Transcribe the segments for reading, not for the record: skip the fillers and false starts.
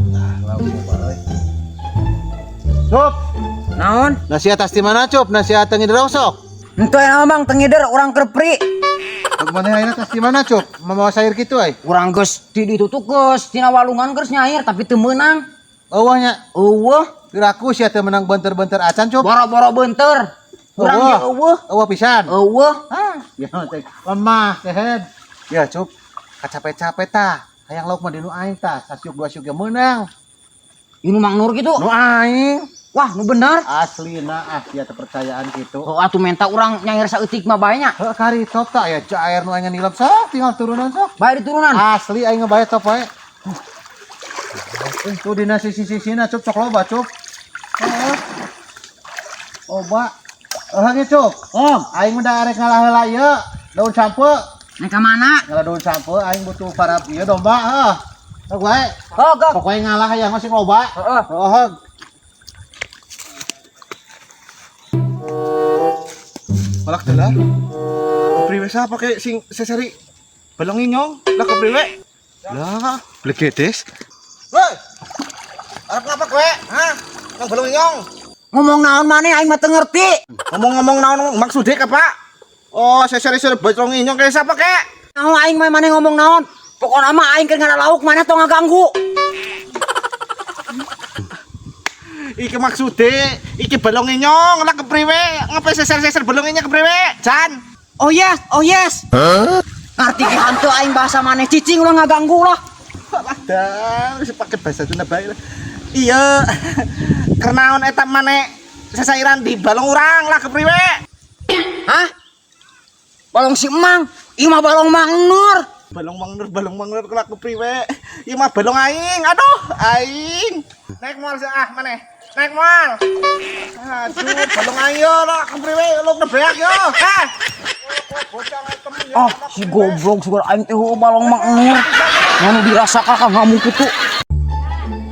Nah, lauk loba euy. Cup, Naon? nasihat tas di mana, Cup? Nasihat teu ngider sok. Henteu aya Mang, teu ngider urang keur pri. Bagaimana ayeuna tas di mana, Cup? Mamawa sayur kitu ai. Urang geus di ditu tuh geus tina walungan geus nyair tapi teu meunang. Eueuh nya. Eueuh, Piraku sia teu menang beunteur-beunteur acan, Cup. boro-boro beunteur. Urang ge eueuh. Eueuh pisan. Eueuh. Ah, ya teh lemah kehed. Ya, Cup. Kacape-cape tah. Hayang lauk mah di nu aing tah. Sasiuk dua siuk ge meunang. Ini Mang Nur gitu. Nu aing. Wah, nu bener. Aslina ah sia teu percayaan kitu. Oh, atuh menta urang nyair saeutik mah bae nya. Heuh kari top tah aya cair nu aing nilep sok tinggal turunan sok. Bae diturunan. Asli aing ngebayar top wae. Tuh dina sisi-sisina, Cup, sok loba, Cup. Heeh. Loba. Eh ge, Cup. Om, Aing mah arek ngalah heula ieu daun sampeu. Naik ka mana? Ngalah daun sampeu aing butuh para ieu domba heuh. Sok wae. Oh, gok. Pokoknya ngalah hayang mah sing loba. Heeh. Heeh. Malak lah. Kepriwe sa pakai sing seseri balong inyong lah kepriwe? Lah, blegedes. Woi. Arep ngapa kowe? Hah? Nang balong inyong. Ngomong naon maneh aing mah teu ngerti. Ngomong-ngomong naon maksudnya ke, Pak? Oh, seseri-seri balong inyong kayak siapa kek? Naon aing mah maneh ngomong naon? Pokona mah aing keur ngada lauk maneh tong ngaganggu. Iki maksude, iki balong inyong lah kepriwe? Ngapa seser-seser balong inyong kepriwe? Jan. Oh yes, oh yes. Ngerti ki hantu aing bahasa maneh cicing ulah ngaganggu lah. Lah dah, wis pakai bahasa Sunda bae lah. Iya. Kernaon eta maneh sesairan di balong urang lah kepriwe? Hah? Balong si Emang, ieu mah balong Mang Nur. Balong Mang Nur, balong Mang Nur lah kepriwe? Ieu mah balong aing. Aduh, aing. Naik moal sih ah maneh. Naik moal. Aduh, balong aing yo lah kepriwe lu nebeak yo. Hah? Ah, si goblok sugar aing teh heueuh balong Mang Nur. Anu dirasakan ka ngamuk kitu.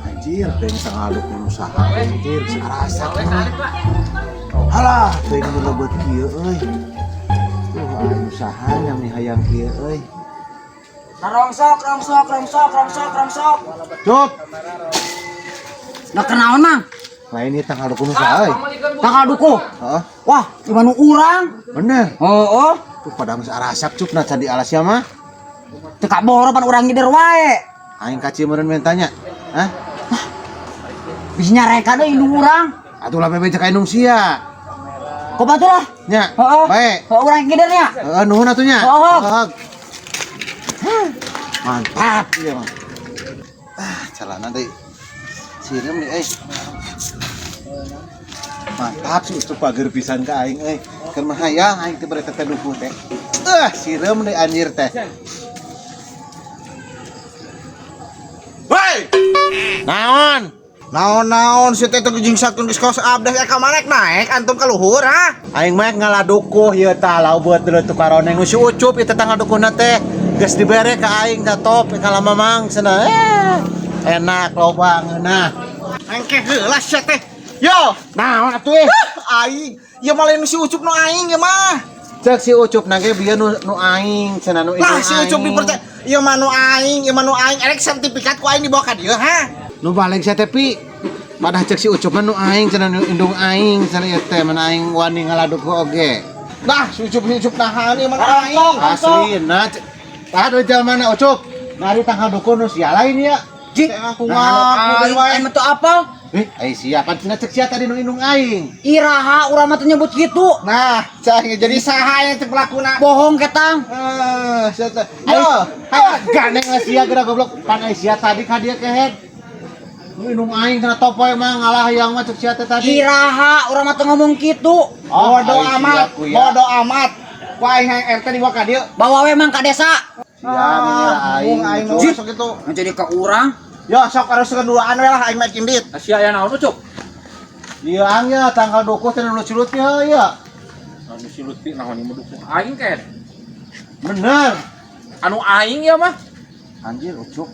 Anjir, pengen sangaluk nu usaha anjir, sarasa. Halah, pengen nu lebet kieu euy. Tuh aing usahanya nih hayang kieu euy. Rongsok, rongsok, rongsok, rongsok, rongsok. Cup, Nah kenaon Mang? lain ieu tanggal dukun usaha euy. Tanggal dukuh. Heeh, Wah, ieu mah nu urang. bener. Heeh. Tuh pada geus arasak Cup nah cadi alas sia mah. Teu kaboro pan urang ngider wae. Aing kaci meureun mentanya. Hah? Bisa nyareka deui indung urang. Atuh lah bebe cek indung sia. Kok batu lah? Nya. Heeh. Bae. Heeh, urang ngidernya. Heeh, nuhun atuh nya. Heeh. Heeh. Mantap ieu mah. Ah, celana deui. Sireum deui euy. Mantap sih ucup pager pisan ka aing euy. Keur mah hayang aing teh bere teh dukuh teh. Sireum deui anjir teh. Woi! Naon? Naon-naon si teh jeung satun geus kaos abdas ka mana naik antum ka luhur ha? Aing mah ngaladukuh ieu tah laubeut deuleu tukaroneng nu si Ucup ieu teh tanggal dukuhna teh. Geus dibere ka aing ka top ka mamang cenah. Enak loba ngeunah. Engke heula sia teh. Yo, Naon atuh eh? Aing, ieu mah lain si Ucup nu aing ieu mah. Cek si Ucup nage bieu nu nu aing cenah nu Lah indung si Ucup aing. dipercaya ieu mah nu aing, ieu mah nu aing erek sertifikat ku aing dibawa ka dieu ha. Nu balik sia teh pi. Madah cek si Ucup mah nu aing cenah nu indung aing cenah ieu teh mana aing wani ngaladukuh oge. Nah, si Ucup nahan ieu mah nu aing. Aslina. Tah duit jalma mana Ucup? Nari tanggal dukuh nu sia lain ya. Ji, Teh aku nah, ngaku deui aing wae. aing mah teu apal. Ai sia pan cenah cek sia tadi nu indung aing. Iraha urang mah teu nyebut kitu. Nah, cah jadi saha yang teh pelakuna? Bohong ketang. Eh, sia teh. Yo, Yo, gandeng lah sia geura goblok. Pan ai sia tadi ka dieu kehed. Nu indung aing cenah topoy mah ngalah hayang mah cek sia teh tadi. Iraha urang mah teu ngomong kitu. Oh, bodo ai sia amat, ku ya. bodo amat. Ku aing hayang RT dibawa ka dieu. Bawa we mang ka desa. Sia ngira aing. Bung aing Ucup. mah sok itu. Nu jadi ka urang. Yo, sok harus keduaan we lah aing mah indit. Sia aya naon Ucup? Ieu ang ya tanggal dukuh teh nu silutnya ya. Anu si Lutfi naon ieu mah dukuh aing ken. Bener. Anu aing ya mah. Anjir Ucup.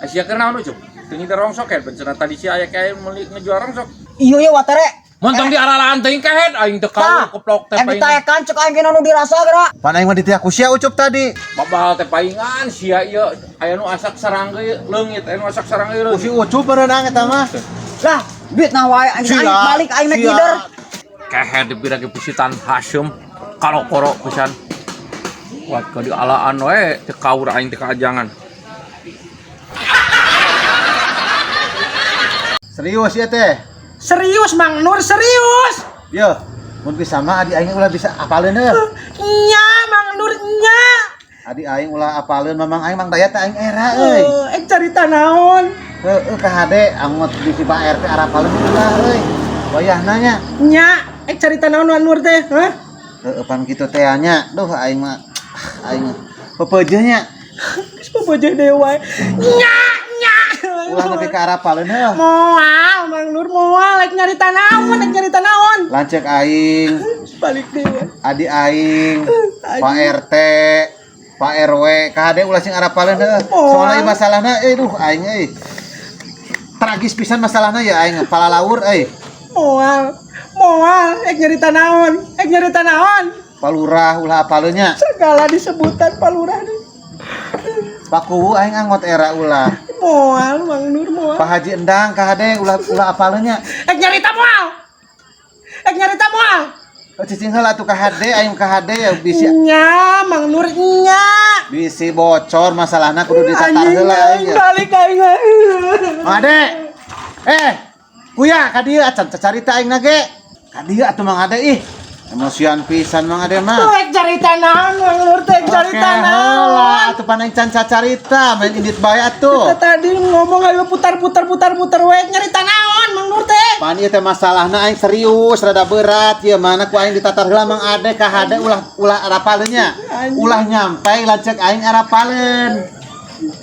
Sia keur naon Ucup? Teu ngider rongsok ken, bencana tadi sia aya kae meuli ngejual rongsok. Iya ya watere. Montong di aralaan teuing kehed aing teu Tah, kau keplok teh eh paingan. ditaekan cek aing ge nu dirasa geura. Pan aing mah ditiak ku sia Ucup tadi. Babahal teh paingan sia ieu aya nu asak sarangge leungit, aya nu asak sarangge Ku si leungit. Ucup berenang eta mah. Lah, duit nah wae aing Sia, aing balik aing naik sia. gider. Kehed dipira ge pusitan Hasyim kalokoro pisan. Kuat ka dialaan we teu kaur aing teh kaajangan. Serius ya teh. Serius Mang Nur, serius. Yo, mun bisa mah adi aing ulah bisa apaleun heuh. Nya Mang Nur nya. Adi aing ulah apaleun mamang aing Mang Dayat teh aing era euy. Eh carita naon? Heueuh ka hade angot di si Pak RT arapaleun ulah euy. Wayahna nya. Nya, carita naon Mang Nur teh? Hah? Heueuh pan kitu teh nya. Duh aing mah aing pepeujeuh nya. Geus bobojoh deui wae. Nya, nya. Ulah nepi ka arapaleun heuh. Moal Mang Nur moal rek nyarita naon, rek nyarita naon. Lanceuk aing, Balik deui wae. adi aing, Pak RT, Pak RW, ka hade ulah sing arapaleun heuh. Oh. Soalna ieu masalahna euy duh aing euy. Tragis pisan masalahna ya aing palalaur euy. Moal. Moal rek nyarita naon, rek nyarita naon. Palurah ulah apaleun nya. Segala disebutan palurah deh. Pak Kuwu aing angot era ulah. Moal Mang Nur moal. Pak Haji Endang ka hade ulah ulah apaleun nya. Ek nyarita moal. Ek nyarita moal. Oh, cicing heula atuh ka hade aing ka hade ya bisi Nya, Mang Nur nya. bisi bocor masalahna kudu ditatar Anjing, heula aing aing. ya. balik aing. Mang Ade. Eh, kuya ka dieu acan carita aing na ge. Ka dieu atuh Mang Ade ih. Emosian pisan Mang Ade mah. Tuh ek carita naon Mang Nur teh ek carita Oke, heula naon. atuh pan aing can carita main indit bae atuh. Kita tadi ngomong ayo putar putar putar putar we nyarita naon Mang Nur teh. Pan ieu teh masalahna aing serius rada berat ieu mana ku aing ditatar heula Mang Ade ka hade ulah ulah arapaleun nya. Anjing. Ulah nyampe lanceuk aing arapaleun.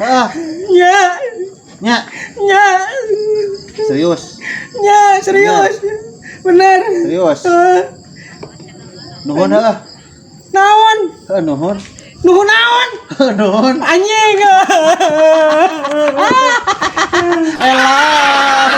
Heuh, Nya, nya nya. serius. Nya, serius. Bener. Serius. Eh, Nuhun heuh. naon? Heuh nuhun. Nuhun naon? Heuh nuhun. Anjing. Elah.